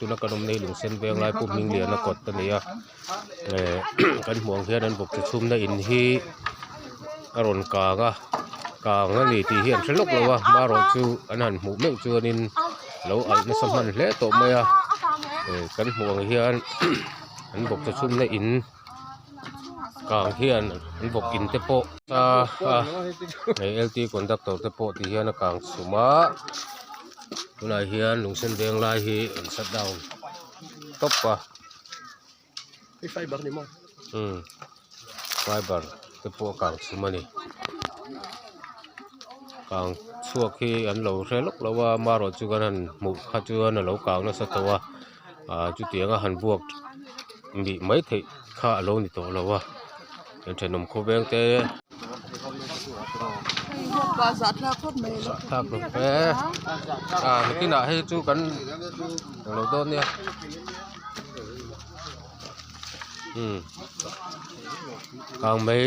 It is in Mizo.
Tuna kan awmna hi Lungsen Venglai Pu Hmingliana kawt a ni a eh kan hmuh ang hian an bawk chi chhumna in hi a rawn kang a kang a ni tih hi an hre lawk lo a marawh chu an han hmuh meuh chuanin lo alh nasa hman hle tawh mai a eh kan hmuh ang hian an bawk chi chhumna in kang hian an bawk in te pawh a L T conductor te pawh ti hian a kang chhum a. Tunah hian lungsen veng lai hi an shut down tawp a Hei fiber ni maw? Umm fiber te pawh a kang chhum a ni kang chhuak hi an lo hre lawk lo a amaherawh chu kan han hmuh kha chuan a lo kang nasa tawh a ah chutiang a han vuak mih mai theih kha a lo ni tawh lo a thenawm khawveng te. Zahthlak lo e ah nakinah hei chu kan englo dawn nia umm kang mai.